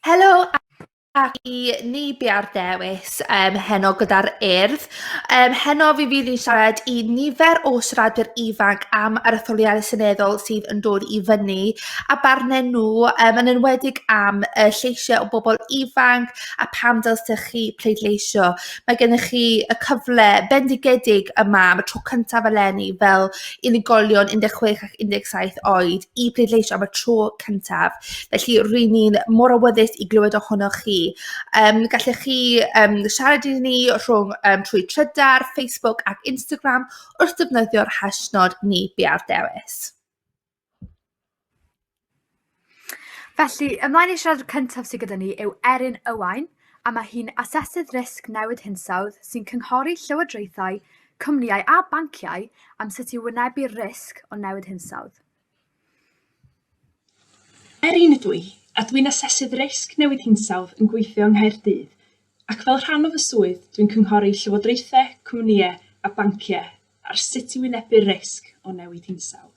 Helo ac i ni Biar Dewis um, heno gyda'r Urdd. Um, heno fi fydd ni'n siarad i nifer o siaradwyr ifanc am yr etholiadau seneddol sydd yn dod i fyny a barnau nhw, um, yn enwedig am y lleisiau o bobl ifanc a pam dylsech chi pleidleisio. Mae gennych chi y cyfle bendigedig yma am y tro cyntaf eleni fel unigolion 16 ac 17 oed i pleidleisio am y tro cyntaf. Felly ry'n ni'n mor awyddus i glywed ohonoch chi. Um, gallech chi um, siarad i ni rhwng um, trwy Trydar, Facebook ac Instagram wrth defnyddio'r hashnod ni Biar Dewis. Felly, ymlaen i siarad cyntaf sydd gyda ni yw Erin Owain, a mae hi'n asesydd risg newid hinsawdd sy'n cynghori llywodraethau, cwmnïau a banciau am sut i wynebu'r risg o newid hinsawdd. Erin ydw i, a dwi'n asesydd risg newid hinsawdd yn gweithio yng Nghaerdydd, ac fel rhan o fy swydd dwi'n cynghori llywodraethau, cwmnïau a banciau ar sut i wynebu'r risg o newid hinsawdd.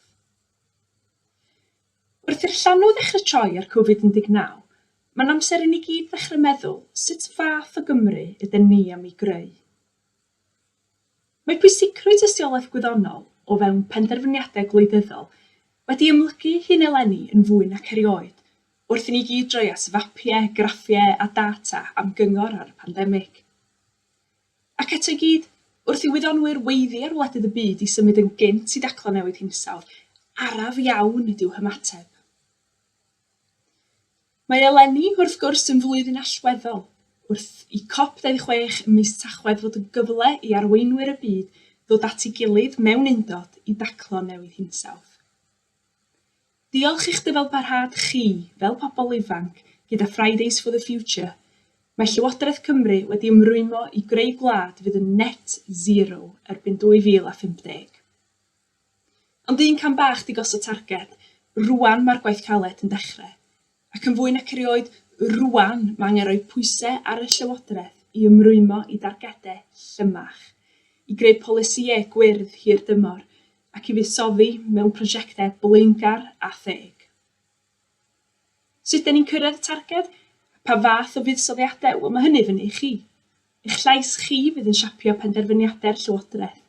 Wrth i'r llanw ddechrau troi ar Covid 19, mae'n amser i ni gyd ddechrau meddwl sut fath o Gymru yden ni am ei greu. Mae pwysigrwydd tystiolaeth gwyddonol o fewn penderfyniadau gwleidyddol wedi amlygu ei hun eleni yn fwy nac erioed, wrth i ni gyd droi at fapiau, graffiau a data am gyngor ar y pandemig. Ac eto i gyd, wrth i wyddonwyr weiddi ar wledydd y byd i symud yn gynt i daclo newid hinsawdd, araf iawn ydy'w hymateb. Mae eleni, wrth gwrs, yn flwyddyn allweddol, wrth i COP 26 ym mis Tachwedd fod yn gyfle i arweinwyr y byd ddod at ei gilydd mewn undod i daclo newid hinsawdd. Diolch i'ch dyfalbarhad chi, fel pobl ifanc, gyda Fridays for the Future, mae Llywodraeth Cymru wedi ymrwymo i greu gwlad fydd yn net zero erbyn 2050. Ond un cam bach 'di gosod targed, rŵan mae'r gwaith caled yn dechrau. Ac yn fwy nac erioed, rŵan mae angen rhoi pwysau ar y Llywodraeth i ymrwymo i dargedau llymach, i greu polisïau gwyrdd hir dymor ac i fuddsoddi mewn prosiectau blaengar a theg. Sut 'den ni'n cyrraedd y targed? Pa fath o fuddsoddiadau? Wel, mae hynny fyny i chi. Eich llais chi fydd yn siapio penderfyniadau'r Llywodraeth.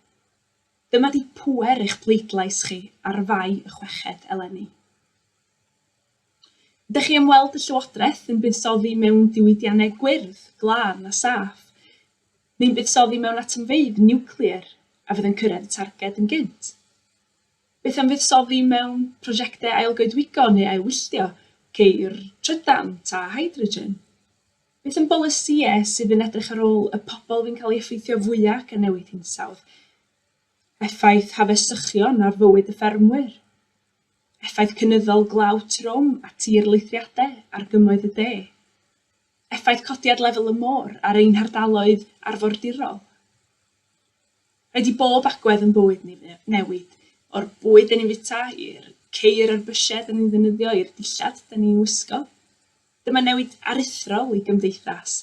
Dyma 'di pŵer eich pleidlais chi ar Fai y chweched eleni. Ydych chi am weld y Llywodraeth yn buddsoddi mewn diwydiannau gwyrdd, glân a saff, neu'n buddsoddi mewn atomfeydd niwclear a fydd yn cyrraedd y targed yn gynt? Beth am fuddsoddi mewn prosiectau ailgoedwigo neu ailwylltio, ceir trydan ta hydrogen? Beth am bolisïau sydd yn edrych ar ôl y pobl fu'n cael eu effeithio fwyaf gan newid hinsawdd? Effaith hafesychion ar fywyd y ffermwyr? Effaith cynyddol glaw trwm a tirlithriadau ar gymoedd y de? Effaith codiad lefel y môr ar ein hardaloedd arfordirol? Rhaid i bob agwedd yn bywyd ni newid, o'r bwyd 'dan ni'n fwyta, i'r ceir a'r bysiau 'dan ni'n ddefnyddio, i'r dillad 'dan ni'n wisgo. Dyma newid aruthrol i gymdeithas,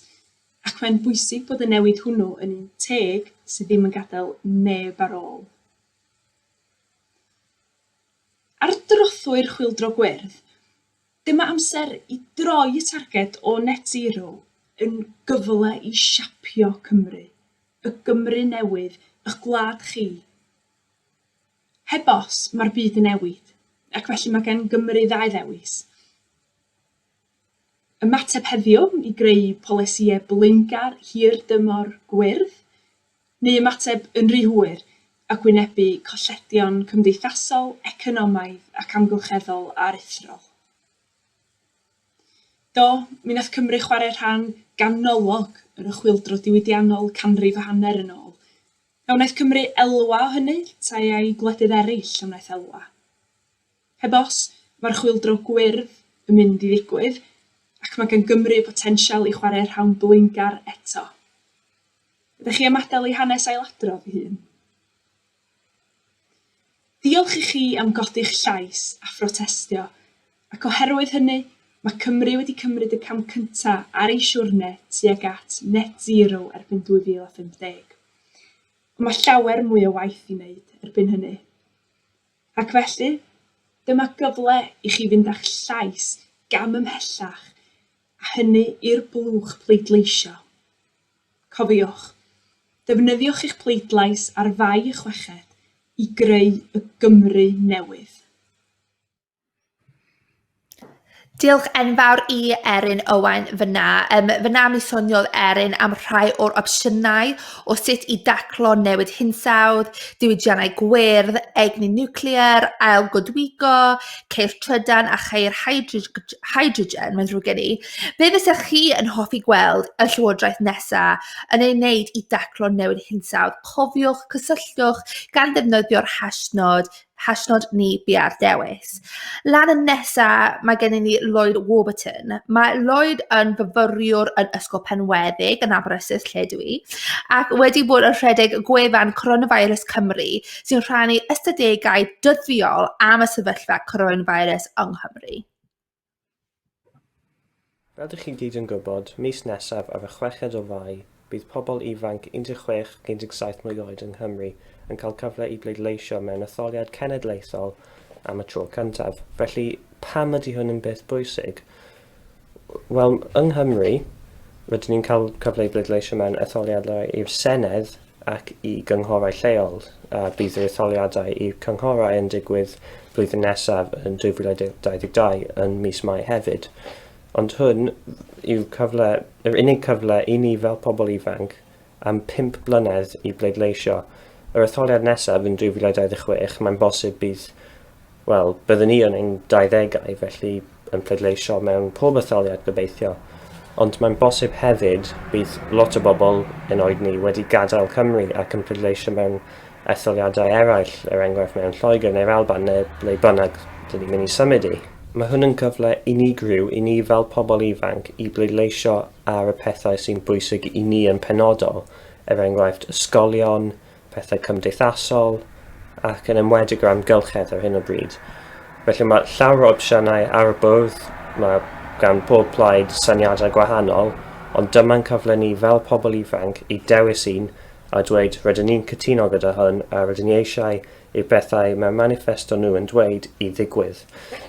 ac mae'n bwysig bod y newid hwnnw yn un teg sydd ddim yn gadael neb ar ôl. Ar drothwy'r chwyldro gwyrdd, dyma amser i droi y targed o net zero yn gyfle i siapio Cymru, y Gymru newydd, y'ch gwlad chi. Heb os, mae'r byd yn newid, ac felly mae gan Gymru ddau ddewis. Ymateb heddiw i greu polisïau blaengar hir-dymor gwyrdd, neu ymateb yn rhy hwyr ac wynebu colledion cymdeithasol, economaidd ac amgylcheddol aruthrol. Do, mi wnaeth Cymru chwarae rhan ganolog yn y chwyldro diwydiannol canrif a hanner yn ôl. A wnaeth Cymru elwa o hynny, ta ai gwledydd eraill a wnaeth elwa? Heb os, mae'r chwyldro gwyrdd yn mynd i ddigwydd, ac mae gan Gymru y potensial i chwarae rhan blaengar eto. Ydych chi am adael i hanes ailadrodd ei hun? Diolch i chi am godi'ch llais a phrotestio, ac oherwydd hynny, mae Cymru wedi cymryd y cam cyntaf ar ei siwrne tuag at net zero erbyn 2050. Ond mae llawer mwy o waith i wneud erbyn hynny. Ac felly, dyma gyfle i chi fynd â'ch llais gam ymhellach a hynny i'r blwch pleidleisio. Cofiwch, defnyddiwch eich pleidlais ar Fai y chweched i greu y Gymru newydd. Diolch enfawr i Erin Owain fyna. Fyna mi soniodd Erin am rhai o'r opsiynau o sut i daclo newid hinsawdd, diwydiannau gwyrdd, egni niwclear, ailgoedwigo, ceir trydan a cheir hydrogen, mae'n ddrwg gen i. Be fysech chi yn hoffi gweld y llywodraeth nesaf yn ei wneud i daclo newid hinsawdd? Cofiwch, cysylltwch gan ddefnyddio'r hashnod hashnod ni biau'r dewis. Lan yn nesa, mae gennym ni Lloyd Warburton. Mae Lloyd yn fyfyriwr yn Ysgol Penweddig yn Aberystwyth, lle dwi i, ac wedi bod yn rhedeg gwefan Coronavirus Cymru sy'n rhannu ystadegau dyddiol am y sefyllfa coronavirus yng Nghymru. Fel dych chi gyd yn gwybod, mis nesaf ar y chweched o Fai, bydd pobl ifanc 16 ac 17 mlwydd oed yng Nghymru yn cael cyfle i bleidleisio mewn etholiad cenedlaethol am y tro cyntaf. Felly, pam ydy hwn yn beth bwysig? Wel, yng Nghymru, rydyn ni'n cael cyfle i bleidleisio mewn etholiadau i'r Senedd ac i gynghorau lleol, a bydd yr etholiadau i'r cynghorau yn digwydd blwyddyn nesaf yn 2022 yn mis Mai hefyd. Ond hwn yw cyfle, yr unig cyfle i ni fel pobl ifanc am 5 blynedd i bleidleisio. Yr etholiad nesaf yn 2026, mae'n bosib bydd Wel, byddwn ni yn ein dauddegau, felly yn pleidleisio mewn pob etholiad gobeithio. Ond mae'n bosib hefyd bydd lot o bobl yn oed ni wedi gadael Cymru ac yn pleidleisio mewn etholiadau eraill, er enghraifft mewn Lloegr neu'r Alban neu ble bynnag dyn ni'n mynd i symud i. Mae hwn yn gyfle unigryw i ni fel pobl ifanc i bleidleisio ar y pethau sy'n bwysig i ni yn penodol, er enghraifft ysgolion, pethau cymdeithasol ac yn enwedig yr amgylchedd ar hyn o bryd. Felly mae llawer o opsiynau ar y bwrdd, mae gan pob plaid syniadau gwahanol, ond dyma'n cyfle ni fel pobl ifanc i dewis un a dweud rydyn ni'n cytuno gyda hwn a rydyn ni eisiau i'r bethau mae'r maniffesto nhw yn dweud i ddigwydd,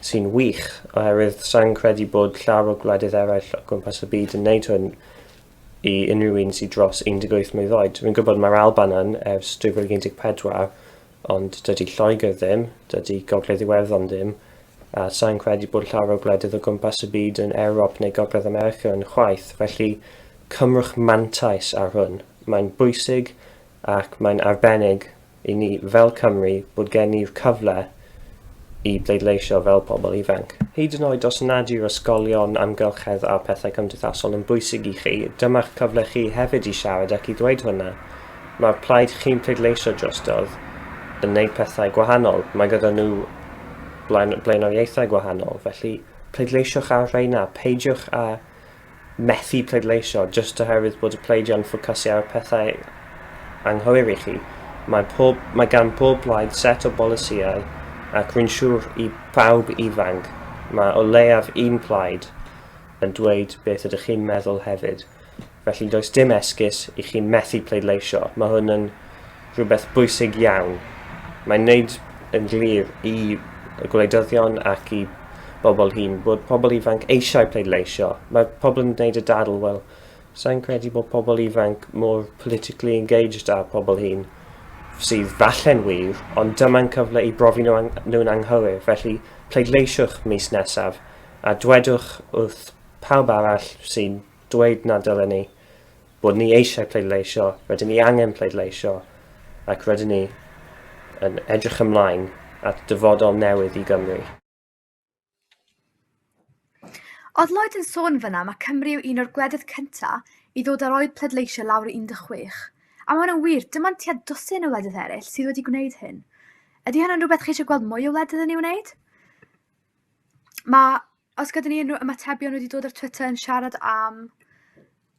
sy'n wych oherwydd sa'n credu bod llawer o gwledydd eraill o gwmpas y byd yn wneud hwn i unrhyw un sydd dros 18 mlwydd oed. Rwy'n gwybod mae'r Alban yn ers 2014, ond dydy Lloegr ddim, dydy Gogledd Iwerddon ddim, a sa'n credu bod llawer o gwledydd o gwmpas y byd yn Ewrop neu Gogledd America yn chwaith, felly cymrwch mantais ar hwn. Mae'n bwysig ac mae'n arbennig i ni fel Cymry bod gen ni'r cyfle i bleidleisio fel pobl ifanc. Hyd yn oed os nad yw'r ysgolion, amgylchedd a pethau cymdeithasol yn bwysig i chi, dyma'ch cyfle chi hefyd i siarad ac i ddweud hwnna. Mae'r plaid chi'n pleidleisio drostodd yn wneud pethau gwahanol, mae gyda nhw blaenoriaethau gwahanol, felly pleidleisiwch ar rheina, peidiwch â methu pleidleisio jyst oherwydd bod y pleidiau'n ffocysu ar y pethau anghywir i chi. Mae, pob, mae gan pob plaid set o bolisïau ac rwy'n siŵr i bawb ifanc mae o leiaf un plaid yn dweud beth ydych chi'n meddwl hefyd. Felly does dim esgus i chi methu pleidleisio. Mae hwn yn rhywbeth bwysig iawn. Mae'n wneud yn glir i y gwleidyddion ac i bobl hŷn bod pobl ifanc eisiau pleidleisio. Mae pobl yn gwneud y dadl, wel, sa'n credu bod pobl ifanc mor politically engaged â pobl hŷn, sydd falle'n wir, ond dyma'n cyfle i brofi nhw nhw'n anghywir. Felly, pleidleisiwch mis nesaf a dwedwch wrth pawb arall sy'n dweud na dylen ni, bod ni eisiau pleidleisio, rydyn ni angen pleidleisio, ac rydyn ni yn edrych ymlaen at dyfodol newydd i Gymru. Oedd Lloyd yn sôn fyna, mae Cymru yw un o'r gwledydd cyntaf i ddod â'r oed pleidleisio lawr i 16. A mae hwnna'n wir, dim ond tua dwsin o wledydd eraill sydd wedi gwneud hyn. Ydy hynny'n rhywbeth chi eisiau gweld mwy o wledydd yn ei wneud? Mae Oes gyda ni unrhyw ymatebion wedi dod ar Twitter yn siarad am...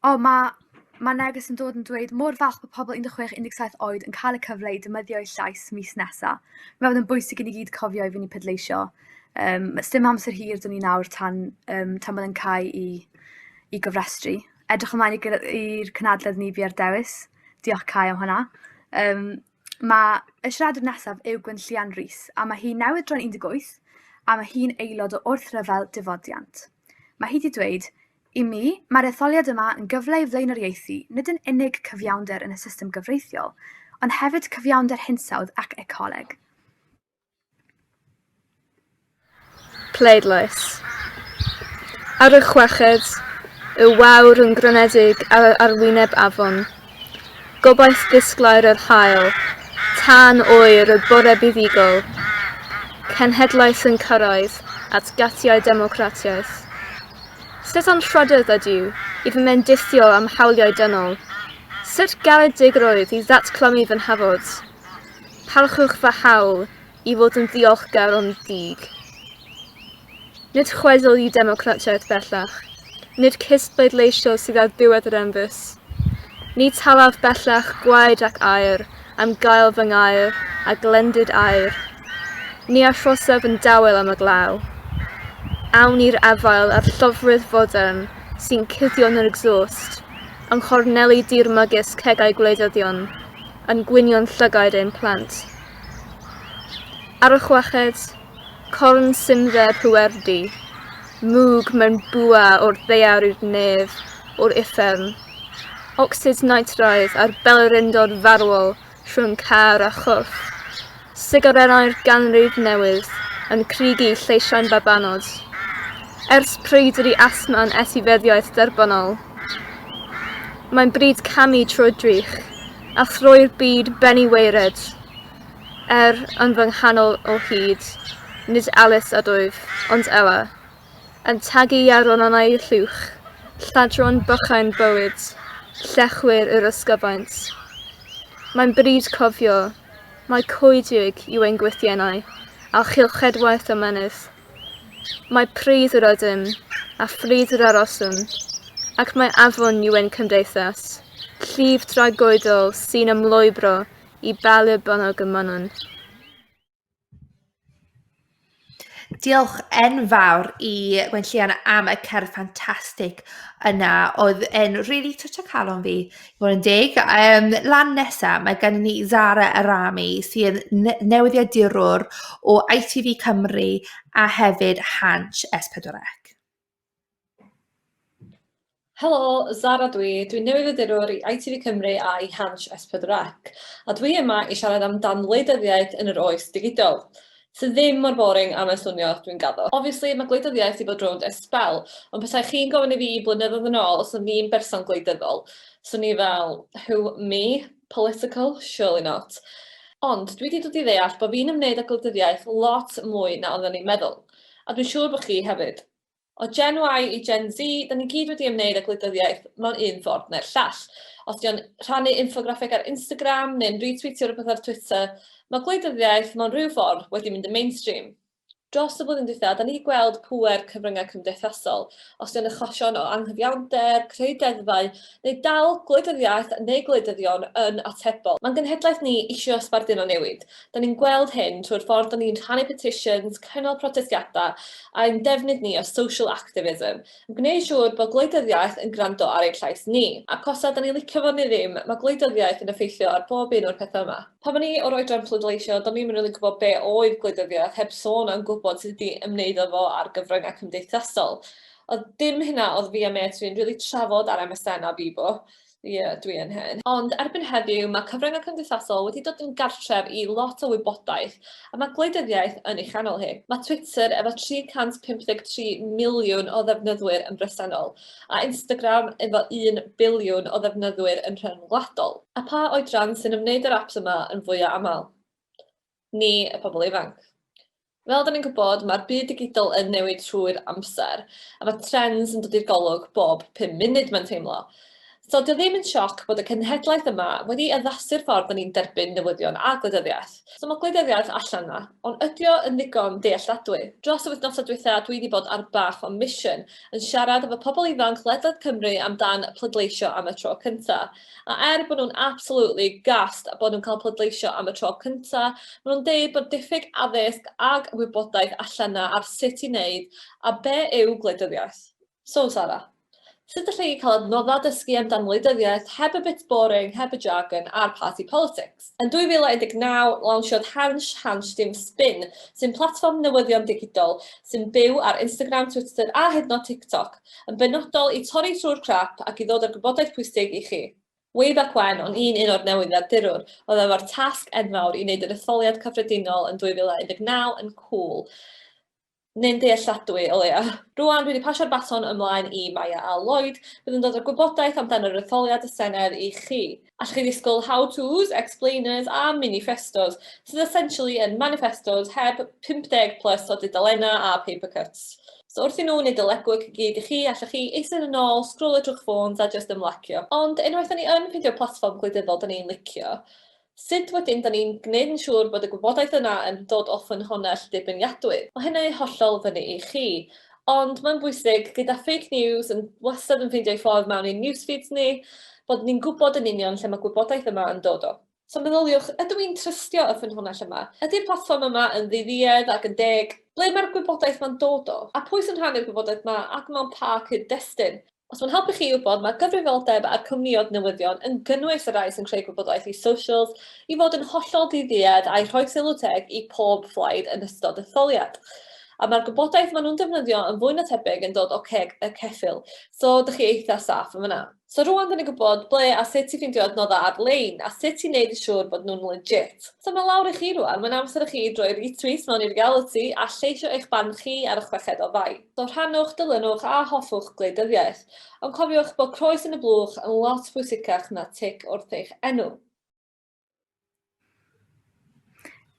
O, mae ma' neges yn dod yn dweud mor falch bod pobl 16, 17 oed yn cael y cyfle i defnyddio eu llais mis nesa. Mae'n meddwl yn bwysig i ni gyd cofio i fynd i pleidleisio. Um, Sdim amser hir dyn ni nawr tan, um, tan bod yn cau i, i gofrestru. Edrych ymlaen i'r cynadledd ni fi ar dewis. Diolch Kai am hwnna. Um, Mae y siaradwr nesaf yw Gwenllian Rhys, a mae hi newydd dron 18, a mae hi'n aelod o wrthryfel difodiant. Mae hi wedi dweud, I mi, mae'r etholiad yma yn gyfle i flaenoriaethu nid yn unig cyfiawnder yn y system gyfreithiol, ond hefyd cyfiawnder hinsawdd ac ecoleg. Pleidlais. Ar y chweched, y wawr yn grynedig ar arwyneb afon. Gobaith ddisglair yr haul, tân oer y bore buddugol. Cenhedlaeth yn cyrraedd at gatiau democratiaeth. Sut anrhydedd ydyw i fy mendithio am hawliau dynol? Sut garedigrwydd i ddatglymu fy nhafod? Parchwch fy hawl i fod yn ddiolchgar ond ddig. Nid chwedl yw democratiaeth bellach. Nid cist bleidleisio sydd ar ddiwedd yr enfys. Ni talaf bellach gwaed ac aer am gael fy ngair a glendid aur. Ni arhosaf yn dawel am y glaw. Awn i'r afael â'r llofrudd fodern sy'n cuddio yn yr exhaust, yng nghorneli dirmygus cegau gwleidyddion, yn gwynion llygaid ein plant. Ar y chweched, corn simdde pwerdy, mwg mewn bwa o'r ddaear i'r nef, o'r uffern. Ocsid nitraidd a'r belyrindod farwol rhwng car a chorff. Sigarennau'r ganrif newydd yn crygu lleisiau'n babanod. Ers pryd ydy asthma'n etifeddiaeth derbynnol? Mae'n bryd camu trwy'r drych, a throi'r byd ben i waered. Er, yn fy nghanol o hyd, nid Alice ydwyf, ond Ella. Yn tagu ar ronannau llwch, lladron bychain bywyd, llechwyr yr ysgyfaint. Mae'n bryd cofio, mai coedwig yw ein gwythiennau, a chylchedwaith ymennydd. Mae pridd yr ydym, a phridd yr aroswn, ac mae afon yw ein cymdeithas, llif dragoeddol sy'n ymlwybro i ba le bynnag y mynnwn. Diolch enfawr i Gwenllian am y cerdd ffantastig yna. Oedd e'n rili twtsio calon fi, i fod yn deg. Lan nesa, mae gennym ni Zara Arami, sy'n newyddiadurwr o ITV Cymru a hefyd Hansh S4C. Helo, Zara dwi. Dwi'n newyddiadurwr i ITV Cymru a i Hansh S4C, a dwi yma i siarad amdan wleidyddiaeth yn yr oes digidol. Sydd ddim mor boring a mae'n swnio, dwi'n gaddo. Obviously, mae gwleidyddiaeth 'di bod rownd ers sbel, ond petai chi'n gofyn i fi blynyddoedd yn ôl os o'n i'n berson gwleidyddol, 'swn i fel, who, me? Political? Surely not. Ond dwi 'di dod i ddeall bod fi'n ymwneud â gwleidyddiaeth lot mwy na oedden ni'n meddwl. A dwi'n siŵr bod chi hefyd. O Gen Y i Gen Z, da ni gyd wedi ymwneud â gwleidyddiaeth mewn un ffordd neu'r llall. Os 'di o'n rhannu infograffeg ar Instagram neu'n retweetio rhywbeth ar Twitter, mae gwleidyddiaeth mewn rhyw ffordd wedi mynd yn mainstream. Dros y blwyddyn dwytha, da ni wedi gweld pŵer cyfryngau cymdeithasol, os 'di o'n achosion o anghyfiawnder, creu deddfau, neu dal gwleidyddiaeth neu gwleidyddion yn atebol. Mae'n genhedlaeth ni isio sbarduno newid. Da ni'n gweld hyn trwy'r ffordd da ni'n rhannu petitions, cynnal protestiadau, a'n defnydd ni o social activism, yn gwneud siŵr bod gwleidyddiaeth yn gwrando ar ein llais ni. Ac os da ni'n licio fo neu ddim, mae gwleidyddiaeth yn effeithio ar bob un o'r pethau yma. Pan o'n i o'r oedran pleidleisio, do'n i'm yn rili'n gwybod be oedd gwleidyddiaeth, heb sôn am gwybod sut i ymwneud â fo ar gyfryngau cymdeithasol. Oedd dim hynna oedd fi a mêt fi'n rili trafod ar MSN a Bebo. Ie, dwi yn hyn. Ond erbyn heddiw, mae cyfryngau cymdeithasol wedi dod yn gartref i lot o wybodaeth, a mae gwleidyddiaeth yn ei chanol hi. Mae Twitter efo 353 miliwn o ddefnyddwyr yn bresennol, a Instagram efo 1 biliwn o ddefnyddwyr yn rhyngwladol. A pa oedran sy'n ymwneud â'r apps yma yn fwya aml? Ni, y pobl ifanc. Fel dan ni'n gwybod, mae'r byd digidol yn newid trwy'r amser, a mae trends yn dod i'r golwg bob 5 munud mae'n teimlo. So, dio ddim yn sioc bod y cenhedlaeth yma wedi addasu'r ffordd dan ni'n derbyn newyddion a gwleidyddiaeth. So mae gwleidyddiaeth allan 'na, ond ydi o yn ddigon dealladwy? Dros y wythnosau dwytha dwi 'di bod ar bach o mission, yn siarad efo pobl ifanc ledled Cymru amdan pleidleisio am y tro cynta. A er bod nhw'n absolutely gassed a bod nhw'n cael pleidleisio am y tro cynta, maen nhw'n deud bod diffyg addysg ag wybodaeth allan 'na ar sut i wneud a be yw gwleidyddiaeth. So Sara, Sut allai i cael adnoddau dysgu amdan wleidyddiaeth heb y bits boring, heb y jargon a'r party politics? Yn 2019, lawnsiodd Hansh Hansh Dim Spin, sy'n platfform newyddion digidol sy'n byw ar Instagram, Twitter a hyd yn oed TikTok, yn benodol i torri trwy'r crap ac i ddod â'r gwybodaeth pwysig i chi. Way back when, o'n i'n un o'r newyddiadurwr oedd efo'r tasg enfawr i wneud yr etholiad cyffredinol yn 2019 yn cŵl. Neu'n dealladwy, o leia. Rŵan, dwi wedi pasio'r baton ymlaen i Maya a Lloyd, fydd yn dod â'r gwybodaeth amdan yr etholiad y Senedd i chi. Allwch chi ddisgwyl how-tos, explainers a minifestos, sydd essentially yn manifestos heb 50 plus o dudalennau a paper cuts. So wrth i nhw wneud y legwork i gyd i chi, allwch chi eistedd yn ôl, sgrolio trwy'ch ffôns a jyst ymlacio. Ond unwaith da ni yn ffeindio'r platfform gwleidyddol da ni'n licio, Sut wedyn 'da ni'n gwneud yn siŵr bod y gwybodaeth yna yn dod o ffynhonnell dibynadwy? Mae hynny hollol fyny i chi. Ond mae'n bwysig, gyda fake news yn wastad yn ffeindio ei ffordd mewn i'n newsfeeds ni, bod ni'n gwybod yn union lle mae gwybodaeth yma yn dod o. So meddyliwch, ydw i'n trystio y ffynhonnell yma? Ydy'r platfform yma yn ddidduedd ac yn deg? Ble mae'r gwybodaeth 'ma'n dod o? A pwy sy'n rhannu'r gwybodaeth 'ma ac mewn pa cyd-destun? Os mae'n helpu chi i wybod, mae gyfrifoldeb a'r cwmnïoedd newyddion yn gynnwys y rhai sy'n creu gwybodaeth i socials i fod yn hollol ddi-duedd a'i rhoi sylw teg i pob phlaid yn ystod etholiad. A mae'r gwybodaeth maen nhw'n defnyddio yn fwy na tebyg yn dod o ceg y ceffyl, so dych chi eitha saff yn fan'na. So rŵan dyn ni'n gwybod ble a sut i ffeindio adnoddau ar-lein a sut i wneud yn siŵr bod nhw'n legit. So mae lawr i chi rŵan, mae'n amser i chi droi retweet mewn i realiti a lleisio eich barn chi ar y chweched o Fai. So rhannwch, dilynwch a hoffwch gwleidyddiaeth. Ond cofiwch bod croes yn y blwch yn lot pwysicach na tic wrth eich enw.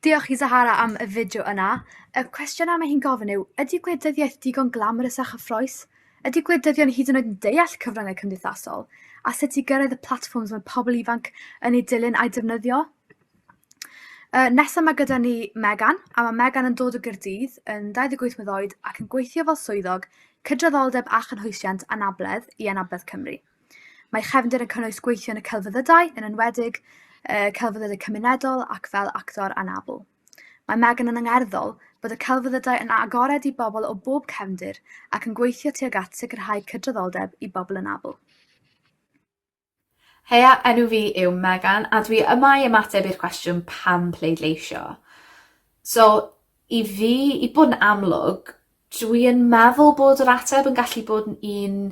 Diolch i Zahara am y fideo yna. Y cwestiynau mae hi'n gofyn yw, ydy gwleidyddiaeth digon glamorous a chyffrous? Ydy gwleidyddion hyd yn oed yn deall cyfryngau cymdeithasol? A sut i gyrraedd y platfforms mae pobl ifanc yn eu dilyn a'u defnyddio? Yy nesa ma' gyda ni Megan, a ma' Megan yn dod o Gaerdydd, yn 28 mlwydd oed ac yn gweithio fel swyddog cydraddoldeb a chynhwysiant anabledd i Anabledd Cymru. Mae chefndir yn cynnwys gweithio yn y celfyddydau, yn enwedig yy celfyddydau cymunedol ac fel actor anabl. Mae Megan yn angerddol bod y celfyddydau yn agored i bobl o bob cefndir ac yn gweithio tuag at sicrhau cydraddoldeb i bobl anabl. Heia, enw fi yw Megan a dwi yma i ymateb i'r cwestiwn pam pleidleisio? So i fi, i bod yn amlwg, dwi yn meddwl bod yr ateb yn gallu bod yn un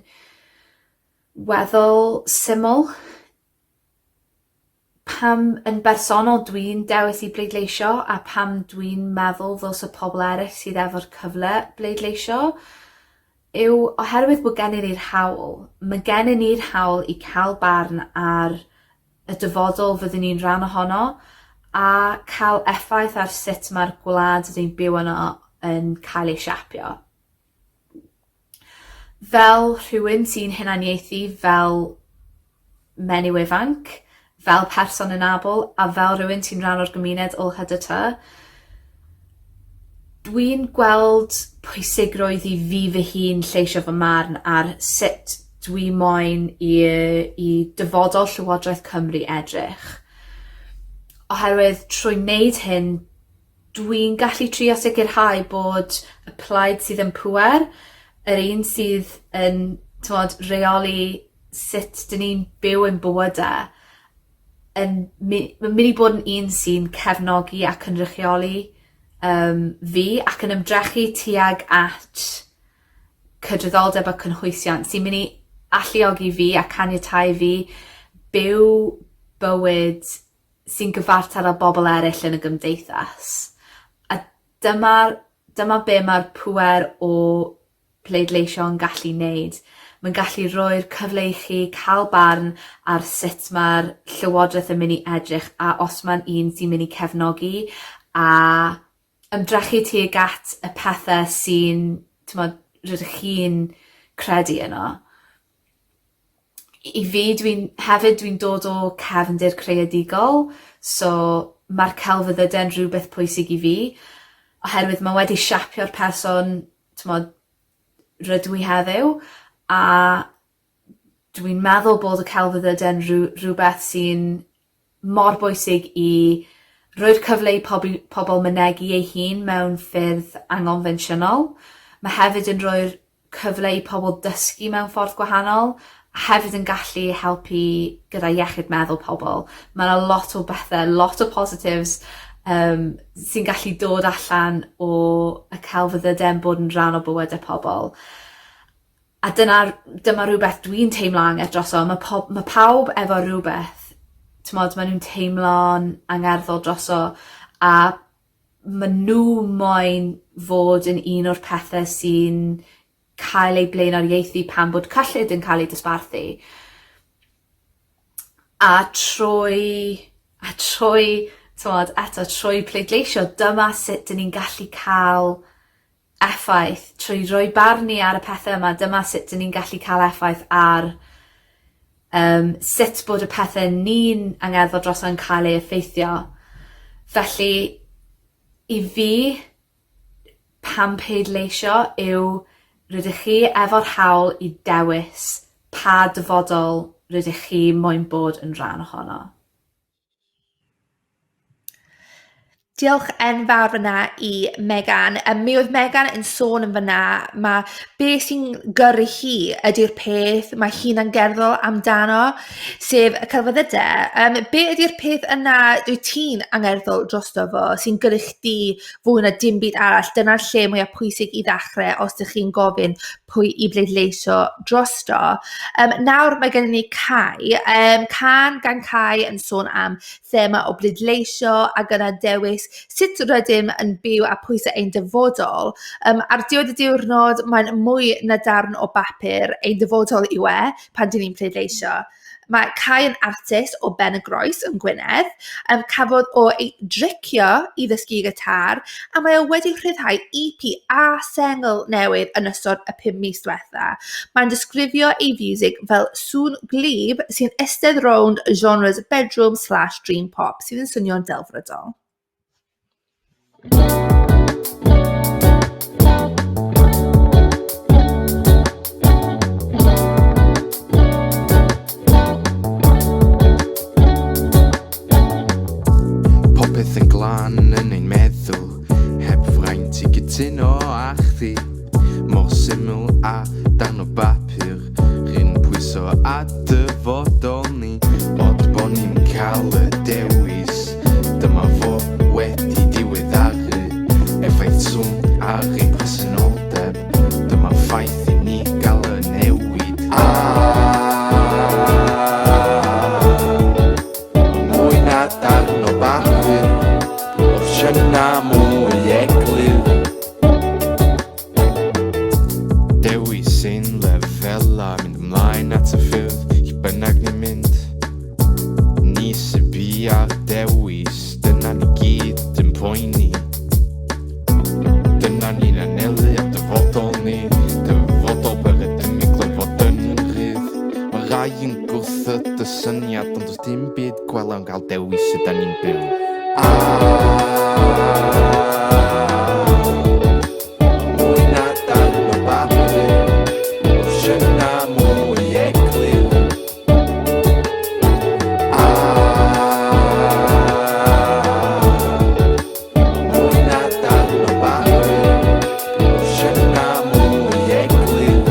weddol syml. Pam yn bersonol dwi'n dewis i bleidleisio a pam dwi'n meddwl ddylse pobol eryll sydd efo'r cyfle bleidleisio yw oherwydd bod gennyn ni'r hawl. Ma' gennyn ni'r hawl i ca'l barn ar y dyfodol fyddwn ni'n rhan ohono a ca'l effaith ar sut ma'r gwlad 'dyn ni'n byw yno yn cael ei siapio. Fel rhywun sy'n hunaniaethu fel menyw ifanc, fel person anabl a fel rhywun sy'n rhan o'r gymuned LHDT dwi'n gweld pwysigrwydd i fi fy hun lleisio fy marn ar sut dwi moyn i i dyfodol Llywodraeth Cymru edrych. Oherwydd trwy wneud hyn Dwi'n gallu trio sicrhau bod y plaid sydd yn pŵer, yr un sydd yn t'mod reoli sut 'dyn ni'n byw ein bywyde yn my- ma'n myn' i bod yn un sy'n cefnogi a cynrychioli yym fi ac yn ymdrechu tuag at cydraddoldeb a cynhwysiant sy'n myn' i alluogi fi a caniatáu fi byw bywyd sy'n gyfartal â bobol eryll yn y gymdeithas. A dyma'r dyma be' ma'r pŵer o pleidleisio yn gallu neud. Ma'n gallu roi'r cyfle i chi ca'l barn ar sut ma'r llywodreth yn myn' i edrych a os ma'n un sy'n myn' i cefnogi a ymdrechu tuag at y pethe sy'n t'mod rydych chi'n credu yno. I fi dwi'n hefyd dwi'n dod o cefndir creadigol so ma'r celfyddyde'n rhywbeth pwysig i fi oherwydd ma' wedi siapio'r person t'mod rydw i heddiw a dwi'n meddwl bod y celfyddyde'n rw- rhywbeth sy'n mor bwysig i roi'r cyfle i pobi- pobol mynegi eu hun mewn ffyrdd angonfensiynol. Ma' hefyd yn roi'r cyfle i pobol dysgu mewn ffordd gwahanol a hefyd yn gallu helpu gyda iechyd meddwl pobol. Ma' 'na lot o bethe lot o positives yym sy'n gallu dod allan o y celfyddyde'n bod yn rhan o bywyde pobol. A dyna'r dyma rwbeth dwi'n teimlo angerdd droso ma' pob- ma' pawb efo rwbeth t'mod ma' nw'n teimlo'n angerddol droso a ma' n'w moyn fod yn un o'r pethe sy'n cael eu blaenoriaethu pan bod cyllid yn ca'l ei dosbarthu. A trwy a trwy t'mod eto trwy pleidleisio dyma sut 'dyn ni'n gallu ca'l effaith trwy roi barn ni ar y pethe yma dyma sut 'dyn ni'n gallu ca'l effaith ar yym sut bod y pethe ni'n angerddol drosto yn cael ei effeithio. Felly i fi pam pleidleisio yw rydych chi efo'r hawl i dewis pa dyfodol rydych chi moyn bod yn rhan ohono. Diolch enfawr fyna i Megan. Mi oedd Megan yn sôn yn fyna, mae be sy'n gyrru hi ydy'r peth mae hi'n angerddol amdano, sef y celfyddydau. Um, be ydy'r peth yna dwi ti'n angerddol drosto fo, sy'n gyrru chdi fwy na dim byd arall? Dyna'r lle mwyaf pwysig i ddechrau os ydych chi'n gofyn pwy i bleidleisio drosto. Um, nawr mae gennym ni Cai. Um, can gan Cai yn sôn am thema o bleidleisio ac yna dewis sut rydym yn byw a pwysau ein dyfodol. Um, ar diwedd y diwrnod, mae'n mwy na darn o bapur ein dyfodol yw e pan dyn ni'n pleidleisio. Mae Cai yn artist o Ben y Groes yn Gwynedd. Um, cafodd o ei dricio i ddysgu gitar a mae o wedi rhyddhau EP a sengl newydd yn ystod y pum mis diwetha. Mae'n disgrifio ei fiwsig fel sŵn gwlyb sy'n eistedd rownd genres bedroom slash dream pop sydd yn swnio'n delfrydol. Popeth yn glân yn ein meddwl, heb fraint i gytuno â chdi. Mor syml â darn o bapur, rhyn pwyso a dyfodol ni. Od bo ni'n cael y dewis, dyma fo wedi diweddaru. Effaith swn ar ein presenoldeb, dyma ffaith i ni gael y newid. A mwy na darn o bapur, opsiynau mwy eglur. Dewis ein lefelau, mynd ymlaen at y ffyrdd, lle bynnag ni'n mynd. Ni sy bia'r dewis, dyna ni gyd yn poeni. Dyna ni'n anelu at dyfodol ni, dyfodol ble rydym yn clywed yn rhydd. Mae rai yn gwrthod y syniad, ond does dim byd gwell am gael dewis sut da ni'n byw. Mwy na darn o bapur, opsiynau mwy eglur. A mwy na darn o bapur, opsiynau mwy eglur.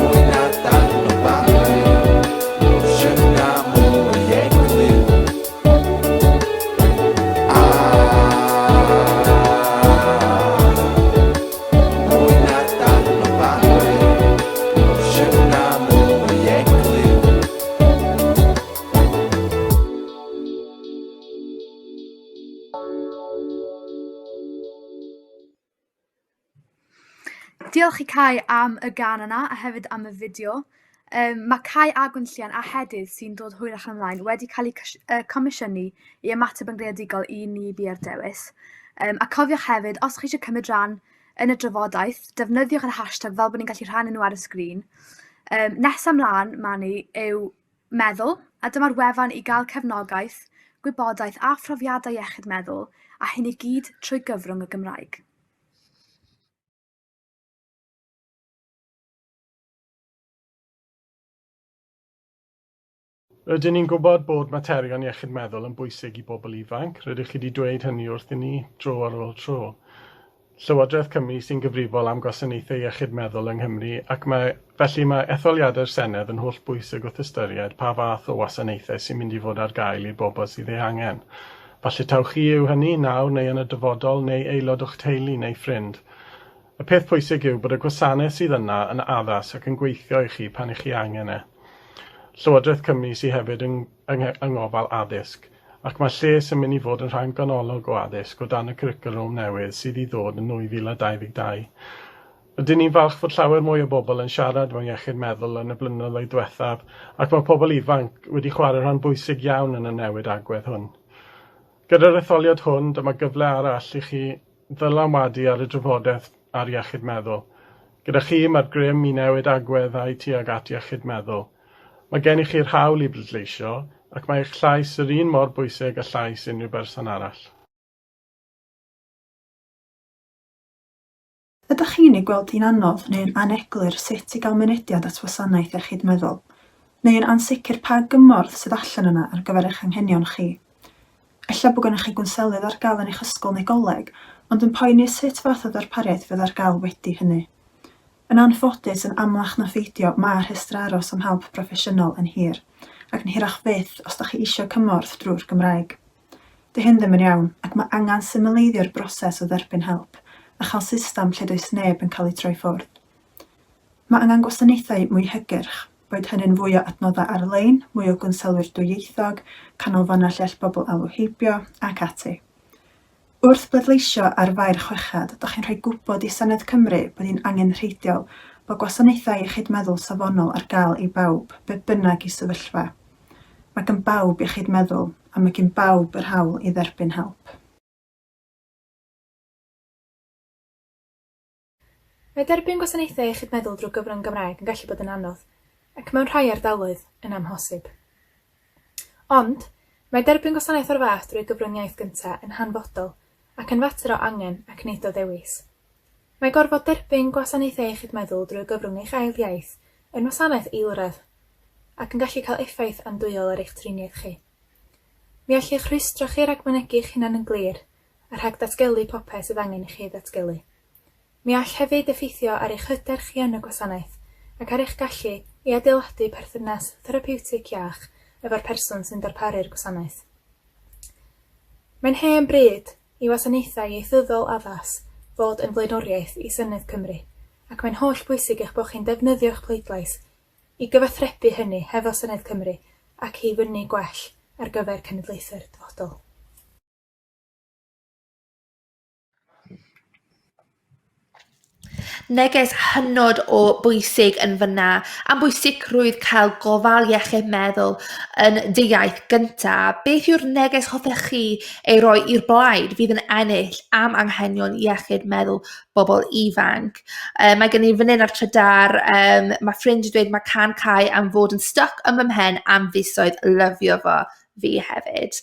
Mwy na darn o bapur, opsiynau mwy eglur. A mwy na darn o bapur, opsiynau mwy eglur. Diolch i Cai am y gân yna a hefyd am y fideo. Yym ma' Cai a Gwenllian a Hedydd sy'n dod hwyrach ymlaen wedi cael eu cys- yy comisiynu i ymateb yn greadigol i Ni Biau'r Dewis. Yym a cofiwch hefyd, os chi eisiau cymryd rhan yn y drafodaeth, defnyddiwch yr hashtag fel bod ni'n gallu rhannu nhw ar y sgrin. Um, nesa mlaen, Mani, yw meddwl, a dyma'r wefan i gael cefnogaeth, gwybodaeth a phrofiadau iechyd meddwl, a hyn i gyd trwy gyfrwng y Gymraeg. Rydyn ni'n gwybod bod materion iechyd meddwl yn bwysig i bobl ifanc, rydych chi wedi dweud hynny wrthyn ni dro ar ôl tro. Llywodraeth Cymru sy'n gyfrifol am gwasanaethau iechyd meddwl yng Nghymru ac mae, felly mae etholiadau'r Senedd yn holl bwysig wrth ystyried pa fath o wasanaethau sy'n mynd i fod ar gael i'r bobl sydd eu hangen. Falle taw chi yw hynny, nawr neu yn y dyfodol, neu aelod o'ch teulu neu ffrind. Y peth pwysig yw bod y gwasanaeth sydd yna yn addas ac yn gweithio i chi pan 'ych chi angen e. Llywodraeth Cymru sy hefyd yng yng yng ngofal addysg, ac mae lles yn mynd i fod yn rhan ganolog o addysg o dan y cwricwlwm newydd sydd i ddod yn 2022. Rydyn ni'n falch fod llawer mwy o bobl yn siarad mewn iechyd meddwl yn y blynyddoedd diwethaf, ac mae pobl ifanc wedi chwarae rhan bwysig iawn yn y newid agwedd hwn. Gyda'r etholiad hwn, dyma gyfle arall i chi ddylanwadu ar y drafodaeth ar iechyd meddwl. Gyda chi, mae'r grym i newid agweddau tuag at iechyd meddwl. Mae gennych chi'r hawl i bleidleisio, ac mae eich llais yr un mor bwysig â llais unrhyw berson arall. Ydych chi'n ei gweld hi'n anodd neu'n aneglur sut i gael mynediad at wasanaeth iechyd meddwl, neu yn ansicr pa gymorth sydd allan yna ar gyfer eich anghenion chi? Ella bod gennych chi gwnselydd ar gael yn eich ysgol neu goleg, ond yn poeni sut fath o ddarpariaeth fydd ar gael wedi hynny. Yn anffodus, yn amlach na pheidio, mae rhestrau aros am help broffesiynol yn hir, ac yn hirach fyth os dach chi eisiau cymorth drwy'r Gymraeg. 'Di hyn ddim yn iawn, ac mae angen symleiddio'r broses o dderbyn help, a chael system lle does neb yn cael eu troi ffwrdd. Mae angen gwasanaethau mwy hygyrch, boed hynny'n fwy o adnoddau ar-lein, mwy o gwnselwyr dwyieithog, canolfannau lle all bobl alw heibio, ac ati. Wrth bleidleisio ar Fai'r Chweched, dach chi'n rhoi gwybod i Senedd Cymru bod hi'n angenrheidiol bod gwasanaethau iechyd meddwl safonol ar gael i bawb, be bynnag eu sefyllfa. Mae gan bawb iechyd meddwl, a mae gin bawb yr hawl i dderbyn help. Mae derbyn gwasanaethau iechyd meddwl drwy gyfrwng Gymraeg yn gallu bod yn anodd, ac mewn rhai ardaloedd, yn amhosib. Ond, mae derbyn gwasanaeth o'r fath drwy gyfrwng iaith gyntaf yn hanfodol ac yn fater o angen ac nid o ddewis. Mae gorfod derbyn gwasanaethau iechyd meddwl drwy gyfrwng eich ail iaith yn wasanaeth eilradd, ac yn gallu cael effaith andwyol ar eich triniaeth chi. Mi all eich rhwystro chi rhag mynegi eich hunan yn glir, a rhag datgelu popeth sydd angen i chi ei ddatgelu. Mi all hefyd effeithio ar eich hyder chi yn y gwasanaeth, ac ar eich gallu i adeiladu perthynas therapiwtig iach efo'r person sy'n darparu'r gwasanaeth. Mae'n hen bryd i wasanaethau ieithyddol addas fod yn flaenoriaeth i Senedd Cymru, ac mae'n holl bwysig eich bod chi'n defnyddio'ch pleidlais i gyfathrebu hynny hefo Senedd Cymru ac i fynnu gwell ar gyfer cenedlaethau'r dyfodol. Neges hynod o bwysig yn fan'na am bwysigrwydd cael gofal iechyd meddwl yn dy iaith gynta. Beth yw'r neges hoffech chi ei roi i'r blaid fydd yn ennill am anghenion iechyd meddwl bobl ifanc? Yy mae gen i fan hyn ar Trydar, yym, mae ffrind yn dweud mae cân Cai am fod yn stuck yn fy mhen am fisoedd, lyfio fo. Fi hefyd.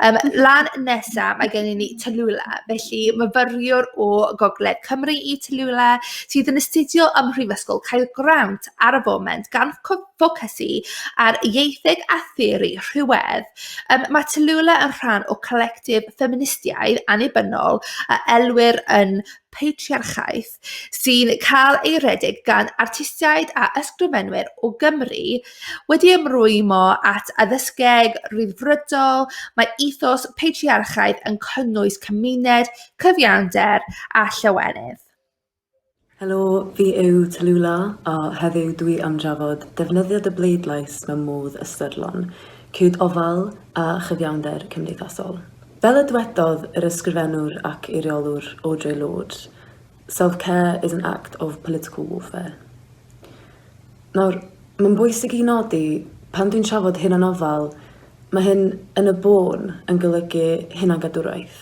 Um, lan nesa, mae gennym ni Tallulah, felly myfyriwr o Gogledd Cymru i Tallulah, sydd yn astudio ym Mhrifysgol Caergrawnt ar y foment, gan ffocysu ar ieitheg a theori rhywedd. Um, mae Tallulah yn rhan o colectif ffeministiaidd annibynnol a elwir yn patriarchaeth sy'n cael ei redeg gan artistiaid a ysgrifenwyr o Gymru wedi ymrwymo at addysgeg ryddfrydol, mae ethos patriarchaidd yn cynnwys cymuned, cyfiawnder a llawenydd. Helo, fi yw Tallulah a heddiw dwi am drafod defnyddio dy bleidlais mewn modd ystyrlon, cyd ofal a chyfiawnder cymdeithasol. Fel y dwedodd yr ysgrifennwr ac eiriolwr Audre Lorde, Self-care is an act of political warfare. Nawr, mae'n bwysig i nodi, pan dwi'n trafod hunanofal, mae hyn yn y bôn yn golygu hunangadwraeth,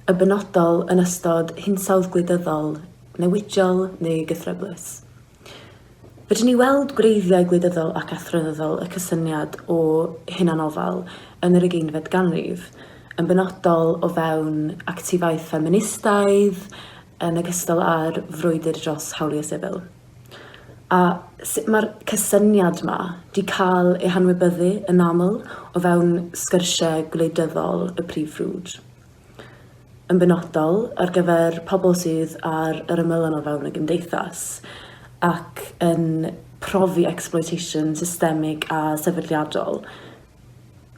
y benodol yn ystod hinsawdd gwleidyddol newidiol neu gythryblus. Fedrwn ni weld gwreiddiau gwleidyddol ac athronyddol y cysyniad o hunanofal yn yr ugeinfed ganrif, yn benodol o fewn actifaeth ffeministaidd, yn ogystal â'r frwydr dros hawliau sifil. A sut mae'r cysyniad 'ma 'di cael ei hanwybyddu yn aml o fewn sgyrsiau gwleidyddol y prif ffrwd. Yn benodol, ar gyfer pobl sydd ar yr ymylon o fewn y gymdeithas ac yn profi exploitation systemig a sefydliadol.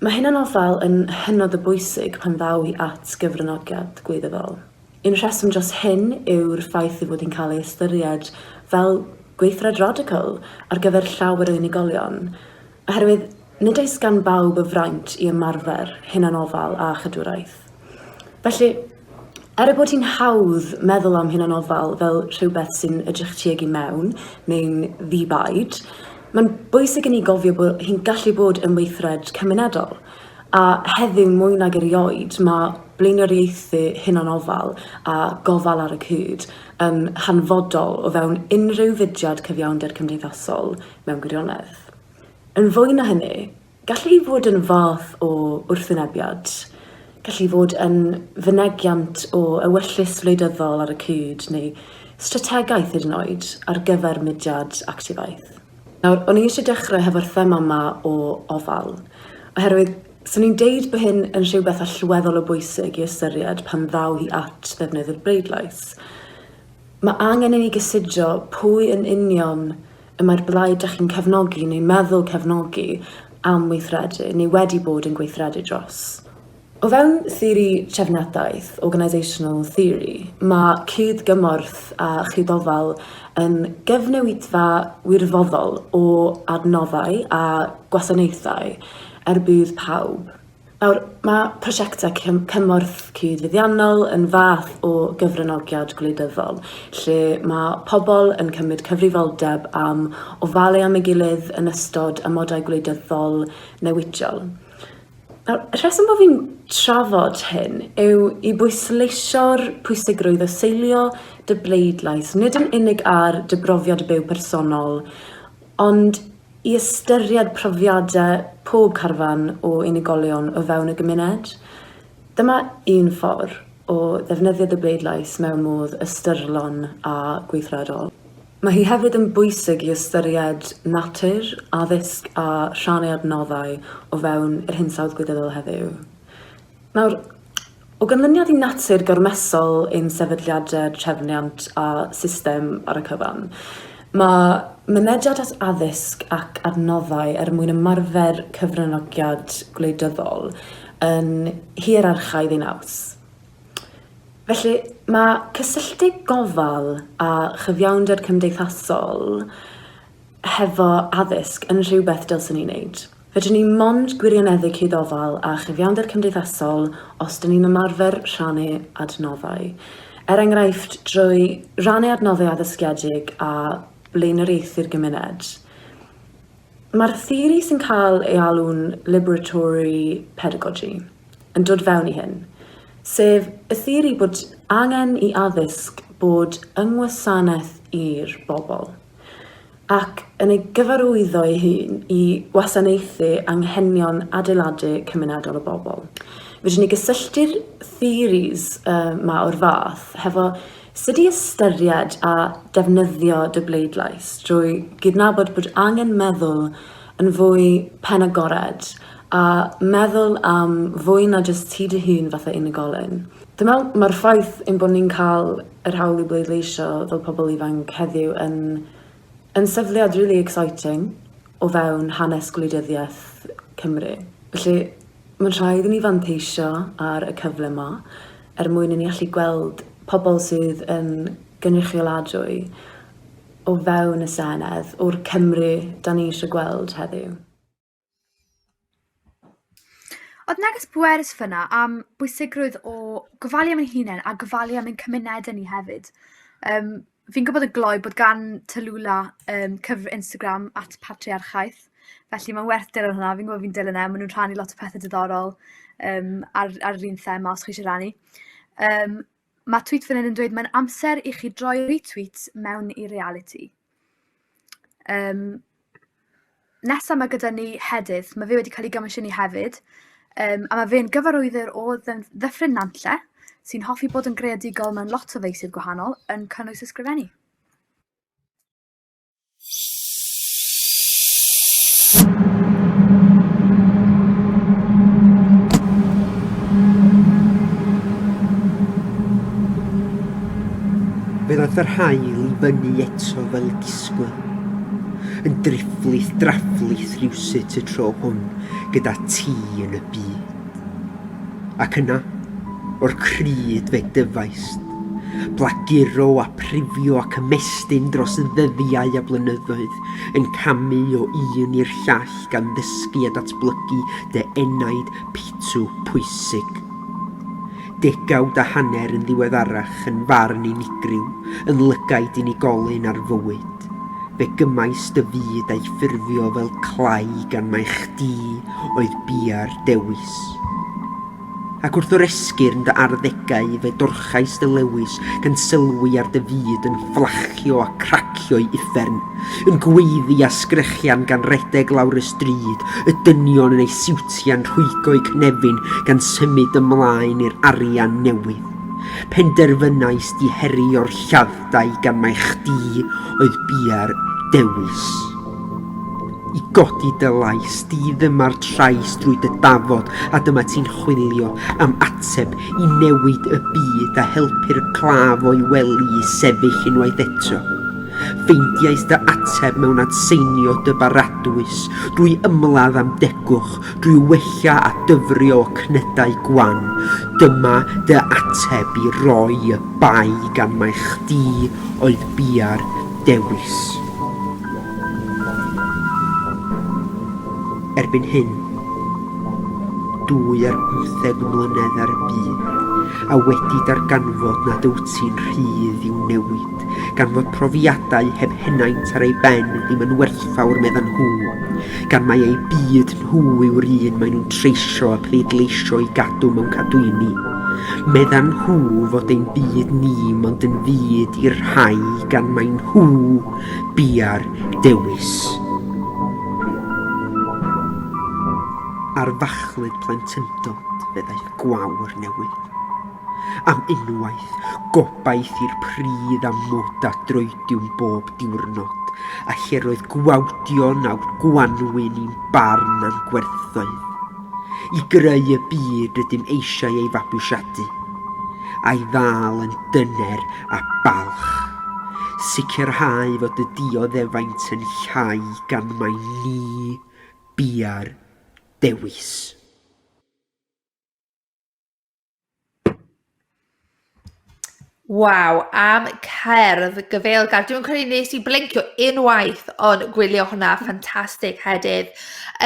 Mae hunanofal yn hynod o bwysig pan ddaw hi at gyfranogiad gwleidyddol. Un rheswm dros hyn yw'r ffaith ei fod hi'n cael ei ystyried fel gweithred radical ar gyfer llawer o unigolion, oherwydd nid oes gan bawb y fraint i ymarfer hunanofal a chadwraeth. Felly, er ei bod hi'n hawdd meddwl am hunanofal fel rhywbeth sy'n edrych tuag i mewn neu'n ddi-baid, mae'n bwysig i ni gofio bod hi'n gallu bod yn weithred cymunedol. A heddiw mwy nag erioed, mae blaenoriaethu hunanofal a gofal ar y cyd yn hanfodol o fewn unrhyw fudiad cyfiawnder cymdeithasol mewn gwirionedd. Yn fwy na hynny, gall hi fod yn fath o wrthwynebiad, gall hi fod yn fynegiant o ewyllys wleidyddol ar y cyd neu strategaeth hyd yn oed ar gyfer mudiad actifaeth. Nawr, o'n i eisiau dechrau hefo'r thema 'ma o ofal, oherwydd 'swn i'n deud bod hyn yn rhywbeth allweddol o bwysig i ystyried pan ddaw hi at ddefnyddio'r bleidlais. Mae angen i ni gysidro pwy yn union y mae'r blaid dach chi'n cefnogi neu'n meddwl cefnogi am weithredu neu wedi bod yn gweithredu dros. O fewn theori trefniadaeth, organisational theory, mae cyd-gymorth a chyd-ofal yn gyfnewidfa wirfoddol o adnoddau a gwasanaethau er budd pawb. Nawr, mae prosiectau cymorth cyd-fuddiannol yn fath o gyfranogiad gwleidyddol, lle mae pobl yn cymryd cyfrifoldeb am ofalu am ei gilydd yn ystod amodau gwleidyddol newidiol. Nawr, y rheswm bod fi'n trafod hyn yw i bwysleisio'r pwysigrwydd o seilio dy bleidlais, nid yn unig ar dy brofiad byw personol, ond i ystyried profiadau pob carfan o unigolion o fewn y gymuned. Dyma un ffordd o ddefnyddio dy bleidlais mewn modd ystyrlon a gweithredol. Mae hi hefyd yn bwysig i ystyried natur, addysg a rhannu adnoddau o fewn yr hinsawdd gwleidyddol heddiw. Nawr, o ganlyniad i natur gormesol ein sefydliadau trefniant a system ar y cyfan, mae mynediad at addysg ac adnoddau er mwyn ymarfer cyfranogiad gwleidyddol yn hierarchaidd ei naws. Felly, mae cysylltu gofal a chyfiawnder cymdeithasol hefo addysg yn rhywbeth dylsen ni wneud. Fedrwn ni mond gwirioneddu cyd-ofal a chyfiawnder cymdeithasol os 'dyn ni'n ymarfer rhannu adnoddau. Er enghraifft, drwy rannu adnoddau addysgiedig a blaenoriaethu'r gymuned. Mae'r theori sy'n cael ei alw'n liberatory pedagogy yn dod fewn i hyn, sef y theori bod angen i addysg bod yng ngwasanaeth i'r bobl, ac yn ei gyfarwyddo ei hun i wasanaethu anghenion adeiladu cymunedol y bobl. Fedrwn ni gysylltu'r theories 'ma o'r fath hefo Sut i ystyried a defnyddio dy bleidlais drwy gydnabod bod angen meddwl yn fwy penagored a meddwl am fwy na jyst ti dy hun fatha unigolyn. Dwi'n meddwl mae'r ffaith ein bod ni'n cael yr hawl i bleidleisio fel pobl ifanc heddiw yn yn sefydliad rili exciting o fewn hanes gwleidyddiaeth Cymru. Felly mae'n rhaid i ni fanteisio ar y cyfle 'ma er mwyn i ni allu gweld pobl sydd yn gynrychioladwy o fewn y Senedd o'r Cymru 'da ni eisiau gweld heddiw. Oedd neges bwerus fan'na am bwysigrwydd o gofalu am ein hunain a gofalu am ein cymunedau ni hefyd. Yym fi'n gwybod yn gloi bod gan Tallulah yym cyfr- Instagram @patriarchaeth, felly mae'n werth dilyn hwnna. Fi'n gwybod fi'n dilyn e, maen nhw'n rhannu lot o pethe diddorol yym ar ar yr un thema os chi isie rannu. Yym. Mae tweet fan hyn yn dweud mae'n amser i chi droi retweets mewn i realiti. Um, nesa mae gyda ni Hedydd, mae fe wedi cael ei gomisiynu hefyd, um, a mae fe'n gyfarwyddwr o Ddyffryn Nantlle, sy'n hoffi bod yn greadigol mewn lot o feysydd gwahanol, yn cynnwys ysgrifennu. Fe ddaeth yr haul i fyny eto fel y disgwyl, yn drifflith drafflith rywsut y tro hwn gyda ti yn y byd. Ac yna, o'r crud fe dyfaist, blaguro a phrifio ac ymestyn dros ddyddiau a blynyddoedd, yn camu o un i'r llall gan ddysgu a datblygu dy enaid pitw pwysig. Degawd a hanner yn ddiweddarach yn farn unigryw, yn lygaid unigolyn ar fywyd, fe gymais dy fyd a'i ffurfio fel clai gan mai chdi oedd bia'r dewis. Ac wrth oresgyrn dy arddegau fe dorchais dy lewys gan sylwi ar dy fyd yn fflachio a cracio i uffern, yn gweiddi a sgrechian gan redeg lawr y stryd, y dynion yn eu siwtiau'n rhwygo'u cynefin gan symud ymlaen i'r arian newydd. Penderfynais di herio'r lladd-dai gan mai chdi oedd bia'r dewis. I godi dy lais di ddyma'r trais drwy dy dafod a dyma ti'n chwilio am ateb i newid y byd a helpu'r claf o'i wely i sefyll unwaith eto. Ffeindiais dy ateb mewn adseinio dy baradwys, drwy ymladd am degwch, drwy wella a dyfrio y cnydau gwan. Dyma dy ateb i roi y bai gan mai chdi oedd bia'r dewis. Erbyn hyn, 12 mlynedd ar y byd, a wedi darganfod nad wyt ti'n rhydd i'w newid, gan fod profiadau heb henaint ar ei ben ddim yn werthfawr meddan nhw, gan mai eu byd nhw yw'r un maen nhw'n treisio a pleidleisio i gadw mewn cadwyni. Meddan nhw fod ein byd ni mond yn fyd i'r rhai gan mai nhw bia'r dewis. Ar fachlud plentyndod fe ddaeth gwawr newydd. Am unwaith, gobaith i'r pridd a mwd a droediwn bob diwrnod, a lle roedd gwawdion awr gwanwyn i'n barn a'n gwerthoedd. I greu y byd rydym eisiau ei fabwysiadu, a'i ddal yn dyner a balch. Sicrhau fod y dioddefaint yn llai gan mai ni bia'r dewis. Waw, am cerdd gyfeilgar. Dwi'm yn credu wnes i blincio unwaith ond gwylio hwnna. Ffantastig Hedydd.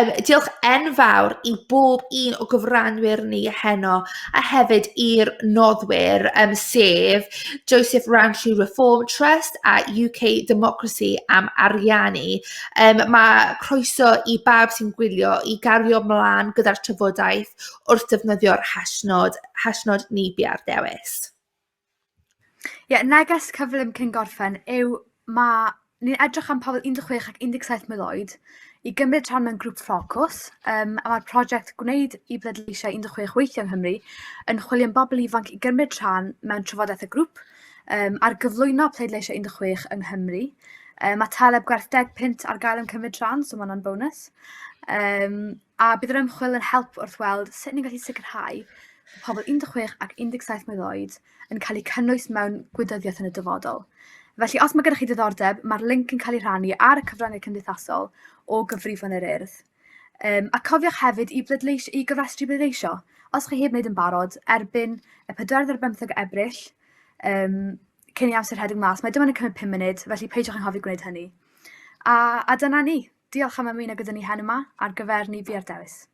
Um, diolch enfawr i bob un o gyfranwyr ni heno a hefyd i'r noddwyr, um, sef Joseph Rowntree Reform Trust a UK Democracy am ariannu. Um, mae croeso i bawb sy'n gwylio i gario mlaen gyda'r trafodaeth wrth defnyddio'r hashnod, hashnod ni bia'r dewis. Ie, yeah, neges cyflym cyn gorffen yw mae ni'n edrych am pobl 16 ac 17 mlwydd oed i gymryd rhan mewn grŵp ffocws, um, a mae'r prosiect Gwneud i Bleidleisiau 16 Weithio yng Nghymru yn chwilio am bobl ifanc i gymryd rhan mewn trafodaeth y grŵp um, ar gyflwyno pleidleisiau 16 yng Nghymru. Um, mae taleb gwerth 10 punt ar gael am cymryd rhan, so mae hwnna'n bonus. Um, A bydd yr ymchwil yn help wrth weld sut ni'n gallu sicrhau bod pobl 16 ac 17 mlwydd oed yn cael eu cynnwys mewn gwleidyddiaeth yn y dyfodol. Felly, os mae gennych chi diddordeb, mae'r linc yn cael ei rhannu ar y cyfryngau cymdeithasol o gyfrifon yr Urdd. Um, a cofiwch hefyd i, bleidleis i gofrestru bleidleisio. Os chi heb wneud yn barod, erbyn y 4 ar Ebrill, um, cyn i amser rhedeg mas, mae dim ond yn cymryd 5 munud, felly peidiwch anghofio gwneud hynny. A, a dyna ni. Diolch am ymuno gyda ni heno 'ma ar gyfer Ni Bia'r Dewis.